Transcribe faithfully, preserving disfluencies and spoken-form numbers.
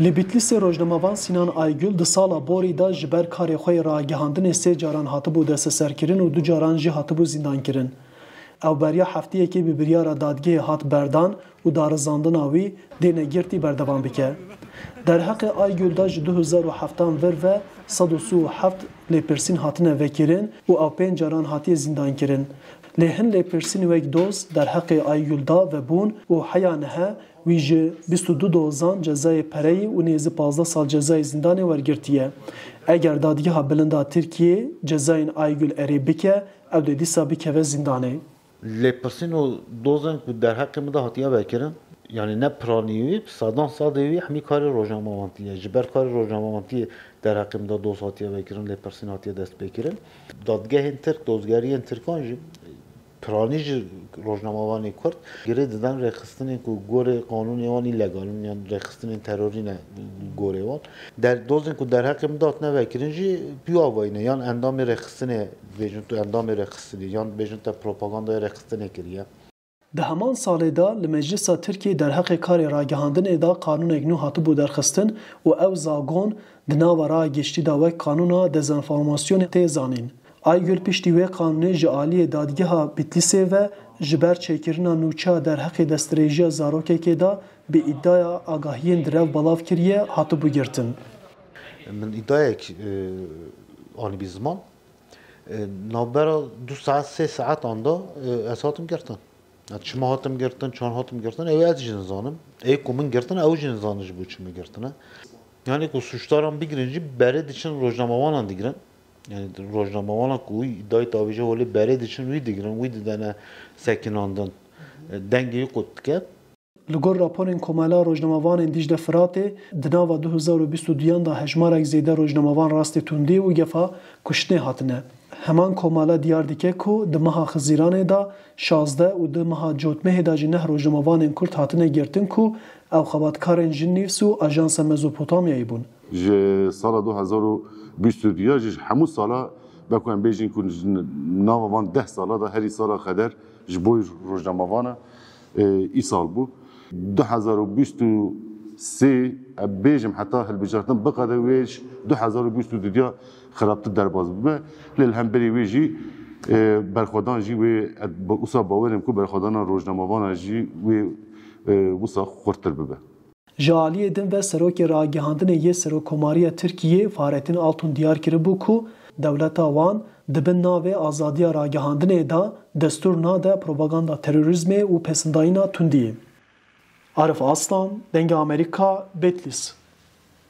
Li Bitlîsê rojnamevan Sinan Aygül di sala borî de ji ber karê xwe yê ragihandinê sê caran hatibû desteserkirin û du caran jî hatibû zîndankirin. Ew beriya hefteyekê bi biryara dadgehê hat berdan û darizandina wî dê negirtî berdewam bike. Derheqê Aygül de ji du hezar û heftan vir ve sed û sî û heft lêpirsîn hatine vekirin û ew pênc caran hatiye zîndankirin. Lê hin lêpirsîn wek doz derheqê Aygül de vebûn û heya nihe wî ji bîst û du dozan cezayê pereyî û nêzî pazdeh sal cezayê zîndanê wergirtiye. Eger Dadgeha Bilind a Tirkiyê cezayên Aygül erê bike, ew dê dîsa bikeve zîndanê. Lêpirsîn û dozên ku derheqê min de hatiye vekirin, yanî ne piranî wî, sedan sedê wî hemî karê rojnamevantiyê ye. Ji ber karê rojnamevantiyê derheqê min de doz hatiye vekirin, lêpirsîn hatiye destpêkirin. Dadgehên Tirk, dozgeriyên Tirkan jî piranî ji rojnamevanê Kurd girê didin rêxistinên ku gorê qanûnê wan îlegal in yan rêxistinên terorî ne gorê wan. Der, dozên ku derheqê min de hatine vekirin jî pî avayî ne. Yan endamê rêxistinê dibêjin tu endamê rêxistinê, yan dibêjin te propagandaya rêxistinê kiriye. Di heman salê de li Meclisa Tirkiyê derheqê karê ragihandinê de qanûnek nû hatibû derxistin û ew zagon di nava raya giştî de wek qanûna dezenformasyonê tê zanîn. Aygül piştî wê qanûnê ji aliyê Dadgeha Bitlîsê ve ji ber çêkirina nûçeya derheqê destdirêjiya zarokekê de bi îdiaya agahiyên direv belav kiriye, hatibû girtin. Min îdiayek, e, anîbî ziman. E, navbera du saet, sê saetan de, e, ez hatim girtin. Ya çima hatim girtin, çan hatim girtin, ew ez jî nizanim. Ê ku min girtin, ew jî nizanin ji bo çi min girtine. Yanî ku sûcdaran bigirin jî berê diçin rojnamevanan digirin. Yanî rojnamevanan ku wî îdayê tavêje holê berê diçin wî digirin, wî didene sekinandin. E, dengê wî qut dike. Li gor raporên Komela Rojnamevanên Dîcle Firatê, di nava du hezar û bîst û duyan de hejmarek zêde rojnamevan rastê tundî û gefa kuştinê hatine. Heman komela diyar dike ku di meha Xizîranê de şazdeh û di meha Cotmehê de jî neh rojnamevanên Kurd hatine girtin ku ew xebatkarên Jinîvs û Ajansa Mezopotamyayê bûn. Ji sala du hezar û bîst û duya jî ji hemû sala, be ku em bêjin ku ji nava van deh sala de herî sala xeder ji bo rojnamevana, e, îsal bû. Du hezar û bîst û sê, em bêjim heta hilbijartin biqede wê ji du hezar û bîst û duya xirabtir derbas bibe. Lê li hemberî wê jî, e, berxwedan jî wê, e, bi wisa bawerim ku berxwedana rojnamevana jî wê, e, wisa xurttir bibe. Ji aliyê din ve Serokê Ragihandinê yê Serokkomariya Tirkiyê Fahrettin Altun diyar kiribû ku dewleta wan di bin navê azadiya ragihandinê de destûr nade propaganda terorîzmê û pesindayîna tundiyê. Arif Aslan, Dengê Amerîka, Betlîs.